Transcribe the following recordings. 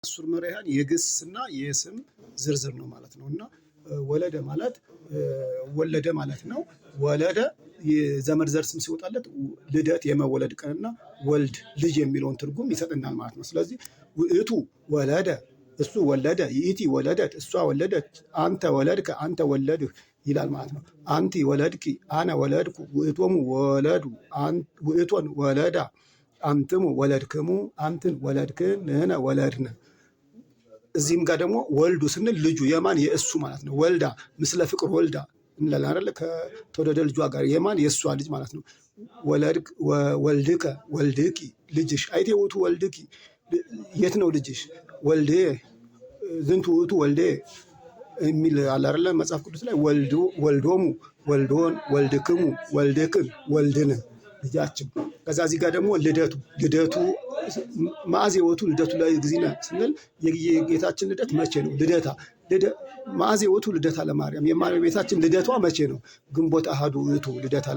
አስሩ መርያን የግስና የስም ዝርዝር ነው ማለት ነው። እና ወለደ ማለት ወለደ ማለት ነው። ወለደ የዘመድ ዘር ስም ሲወጣለት ልደት የመወለድ ቀንና ወልድ ልጅ የሚለውን ትርጉም ይሰጥናል ማለት ነው። ስለዚህ ውእቱ ወለደ እሱ ወለደ፣ ይእቲ ወለደት እሷ ወለደች፣ አንተ ወለድከ አንተ ወለድህ ይላል ማለት ነው። አንቲ ወለድኪ፣ አነ ወለድኩ፣ ውእቶሙ ወለዱ፣ ውእቶን ወለዳ፣ አንትሙ ወለድክሙ፣ አንትን ወለድክን፣ ንሕነ ወለድነ። እዚህም ጋር ደግሞ ወልዱ ስንል ልጁ የማን የእሱ ማለት ነው። ወልዳ ምስለ ፍቅር ወልዳ እንላለን አይደለ? ከተወደደ ልጇ ጋር የማን የእሷ ልጅ ማለት ነው። ወልድከ ወልድኪ ልጅሽ፣ አይቴ ውእቱ ወልድኪ የት ነው ልጅሽ? ወልዴ ዝንቱ ውእቱ ወልዴ የሚል አለ አይደለ? መጽሐፍ ቅዱስ ላይ ወልዶሙ ወልዶን ወልድክሙ ወልድክን ወልድን ልጃችን። ከዛ እዚህ ጋር ደግሞ ልደቱ ልደቱ መዓዜ ውእቱ ልደቱ ለእግዚእነ ስንል የጌታችን ልደት መቼ ነው? ልደታ መዓዜ ውእቱ ልደታ ለማርያም የማርያም ቤታችን ልደቷ መቼ ነው? ግንቦት አሐዱ ውእቱ ልደታ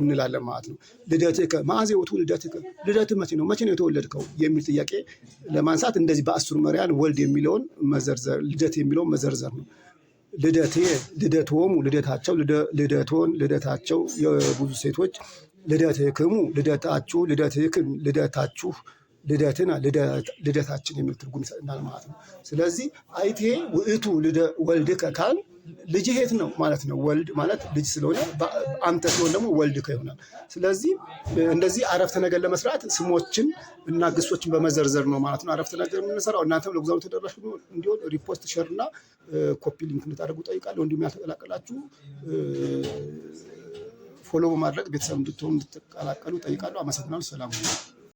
እንላለን ማለት ነው። ልደትከ መዓዜ ውእቱ ልደትከ ልደትህ መቼ ነው? መቼ ነው የተወለድከው የሚል ጥያቄ ለማንሳት እንደዚህ በአስሩ መርያን ወልድ የሚለውን መዘርዘር ልደት የሚለውን መዘርዘር ነው። ልደቴ ልደቶሙ ልደታቸው ልደቶን ልደታቸው የብዙ ሴቶች ልደትክሙ ልደታችሁ ልደትክን ልደታችሁ ልደትና ልደታችን የሚል ትርጉም ይሰጥናል ማለት ነው። ስለዚህ አይቴ ውእቱ ወልድከ ካል ልጅህ የት ነው ማለት ነው። ወልድ ማለት ልጅ ስለሆነ አንተ ሲሆን ደግሞ ወልድከ ይሆናል። ስለዚህ እንደዚህ አረፍተ ነገር ለመስራት ስሞችን እና ግሶችን በመዘርዘር ነው ማለት ነው አረፍተ ነገር የምንሰራው። እናንተም ለብዙሃኑ ተደራሽ እንዲሆን repost፣ share እና copy link እንድታደርጉ ጠይቃለሁ። እንዲሁም ያልተቀላቀላችሁ follow በማድረግ ቤተሰብ እንድትሆኑ እንድትቀላቀሉ ጠይቃለሁ። አመሰግናለሁ። ሰላም።